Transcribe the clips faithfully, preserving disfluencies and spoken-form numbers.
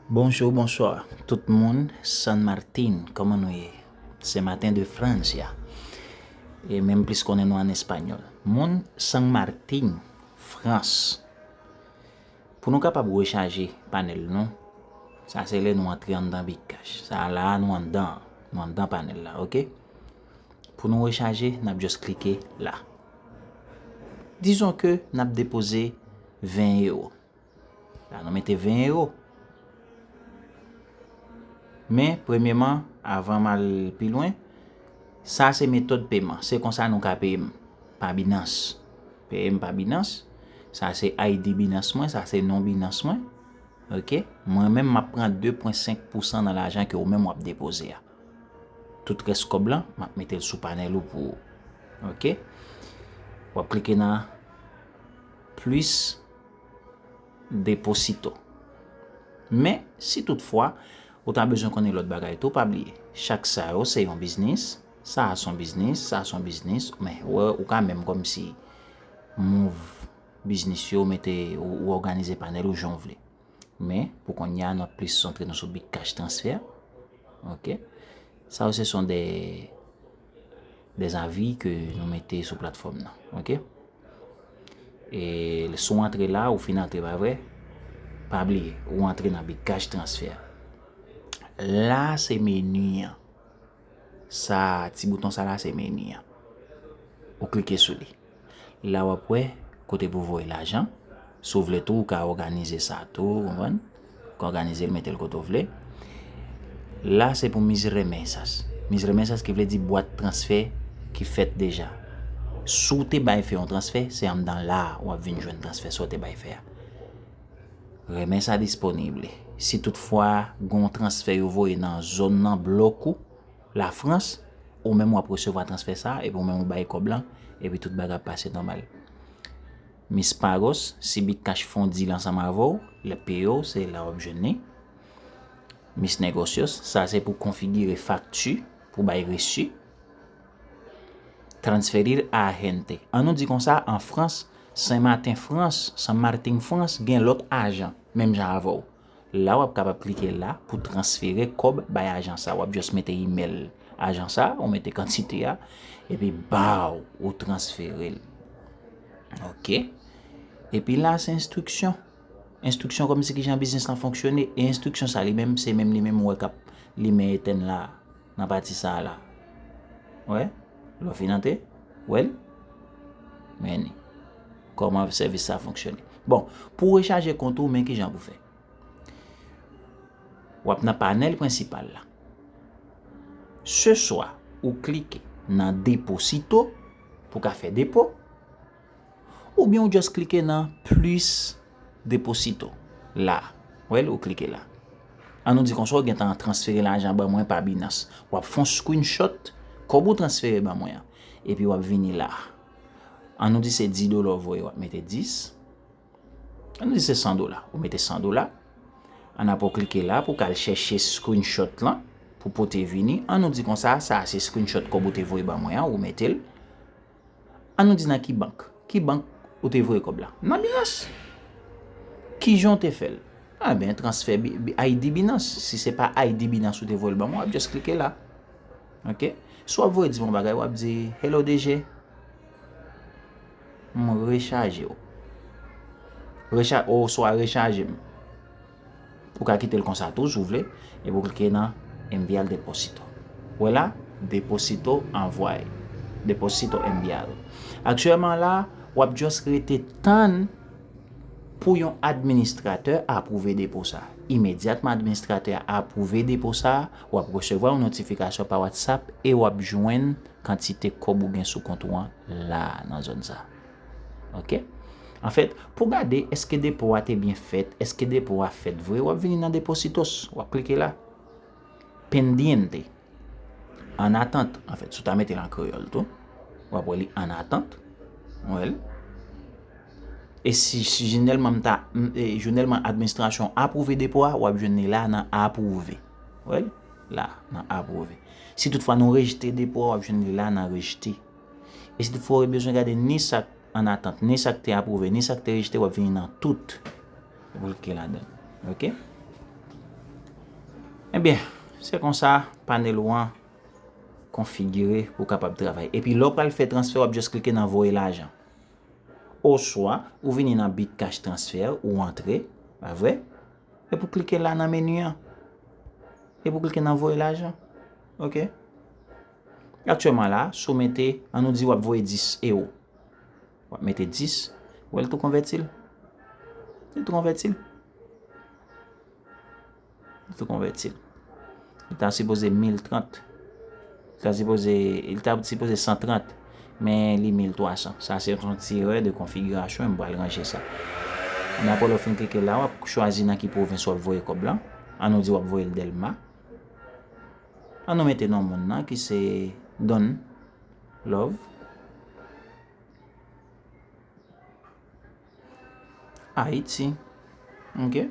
Bonjou, bonswa tout moun. San Martin, kòman nou ye? Se maten de Francia. E menm plis konnen nou an espanyòl. Moun San Martin, Frans. Pou nou kapab rechaje panèl nou, sa se lè nou antre anndan Bitcash. Sa la nou anndan, nou anndan panèl la, oke? Pou nou rechaje, n ap just klike la. Dizon ke n ap depoze ven ewo. La nou mete ven ewo. Men, premyeman, avan m al pi lwen, sa se metòd peman. Se konsa nou ka peye m pa Binance. Peye m pa Binance. Sa se I D Binance mwen, sa se non Binance mwen. Oke? Mwen menm, m ap pran de pwen senk pousan nan lajan ke ou menm w ap depoze a. Tout rès kòb lan, m ap mete l sou panèl ou pou ou. Oke? W ap klike nan plis deposito. Men, si toutfwa, ou ta bezwen konnen lòt bagay tou, pa bliye, chak sa yo se yon biznis, sa a se yon biznis, sa a se yon biznis, men wè, ou ka menm kòmsi move biznis yo, mete, ou, ou òganize panèl ou jan w vle. Men, pou kounye a, nou ap plis santre nou sou Bitcash Transfer. Oke? Sa yo se son de, de avi ke nou mete sou platfòm nan. Oke? E si w antre la, ou fin antre, pa vre? Pa bliye, ou antre nan Bitcash Transfer. La, se meni an. Sa, ti bouton sa la, se meni an. Ou klike sou li. La w ap wè kote pou voye lajan. Si w vle tou, ou ka òganize sa tou, ou konprann? Ou ka òganize l, mete l kote w vle. La se pou mis remesas. Mis remesas ki vle di bwat transfè ki fèt deja. Si w te bay fè yon transfè, se anndan la a w ap vin jwenn transfè sa w te bay fè a. Remesa disponible. Si toutfwa gen yon transfè yo voye nan zòn nan, blòk ou, Lafrans, ou menm w ap resevwa transfè sa a, epi ou menm ou bay kòb lan, epi tout bagay ap pase nòmal. Mis Pagos, si Bitcash fè yon deal ansanm avè w, l ap peye w, se la w ap jwenn li. Mis Negocios, sa se pou konfigire fakti, pou bay resi. Transferir a agente. An nou di konsa, an Frans, Sen Maten Frans, San Martin Frans, gen lòt ajan, menm jan avè w. La, w ap kapab klike la pou transfere kòb bay ajan sa. W ap just mete imèl ajan sa, ou mete kantite a, epi baw, ou transfere l. Oke. Epi la, se enstriksyon. Enstriksyon kòmsi kijan biznis lan fonksyone, e enstriksyon sa li menm, se menm li menm ou wè k ap limen etèn la, nan pati sa a la. Wè? Lè w fin antre, wè l? Men ni. Kòman sèvis sa fonksyone. Bon, pou w rechaje kont ou, men kijan pou fè. W ap nan panèl prensipal la. Se swa ou klike nan Deposito pou ka fè depo, oubyen ou just klike nan Plus Deposito la. Wè l, ou klike la. An nou di konsa, ou gentan transfere lajan ban mwen pa Binance. W ap fè yon screenshot kòb ou transfere ban mwen an. Epi w ap vini la. An nou di se dis dola w voye, w ap mete dis. An nou di se san dola. Ou mete san dola. An apre w klike la pou w ka al chèche screenshot lan pou pote vini. An nou di konsa, sa a se screenshot kòb ou te voye ban mwen an, ou mete l. An nou di nan ki bank? Ki bank ou te voye kòb la? Nan Binance. Kijan w te fè l? Enben, transfè bi, bi, I D Binance. Si se pa I D Binance ou te voye l ban mwen, w ap just klike la. Oke? Si w ap voye di m yon bagay, w ap di, "Hello D G, m rechaje w." Recha-, oswa rechaje m. Ou ka kite l konsa tou, si w vle, epi w klike nan Enviar Depósito. Wè la, Depósito envoyé. Depósito enviado. Aktyèlman la, w ap just rete tann pou yon administratè apwouve depo sa. Imedyatman administratè a apwouve depo sa, w ap resevwa yon notifikasyon pa WhatsApp e w ap jwenn kantite kòb ou gen sou kont ou an la nan zòn sa. Oke? Anfèt, pou gade èske depo a te byen fèt, èske depo a fèt vre, w ap vini nan Depositos, w ap klike la. Pendiente. An atant, anfèt, si w ta mete l an kreyòl tou, w ap wè li an atant. Wè l. E si, si jenèlman m ta, m, e, jenèlman administrasyon apwouve depo a, w ap jwenn li la nan apwouve. Wè l? La, nan apwouve. Si toutfwa nou rejte depo a, w ap jwenn li la nan rejte. E si toutfwa w bezwen gade ni sa k an atant, ni sa k te apwouve, ni sa k te rejte, w ap vini nan tout. Ou klike ladan l. Oke? Ebyen, se konsa panel ou an konfigire pou w kapab travay. Epi lè w pral fè transfè, w ap just klike nan voye lajan. Oswa, ou vini nan Bitcash Transfer, ou antre, pa vre? Epi w klike la nan meni an. Epi w klike nan voye lajan. Ok? Aktyèlman la, si w mete, an nou di w ap voye dis ewo. W ap mete dis, ou wè l tou konvèti l. Li tou konvèti l. Li tou konvèti l. Li ta sipoze mil trant. Li ta sipoze, li ta sipoze san trant, men li mil twa san. Sa se yon ti erè de konfigirasyon, m pral ranje sa. Men apre lè w fin klike la, w ap chwazi nan ki pwovens w ap voye kòb lan. An nou di w ap voye l Dèlma. An nou mete non moun nan ki se Don Love. Ayiti. Ok.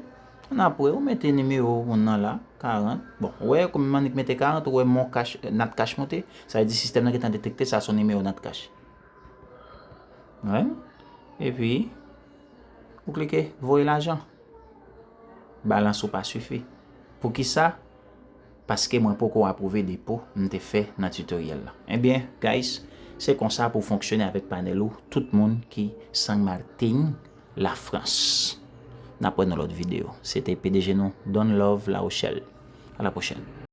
An apre, ou mete nimewo moun nan la, karant. Bon, ou wè, kòm m annik mete karant, ou wè mon cash, Nat Cash monte. Sa vle di sistèm nan gentan detekte sa se yon nimewo Nat Cash. Wè. Epi, ou klike voye lajan. Balans ou pa sifi. Poukisa? Paske mwen poko apwouve depo m te fè nan tutoriel la. Ebyen, guys, se konsa pou fonksyone avèk panel ou, tout moun ki San Martin, Lafrans. N ap wè nan lòt videyo. Se te P D G nou, Don Love La Rochelle. À la prochaine.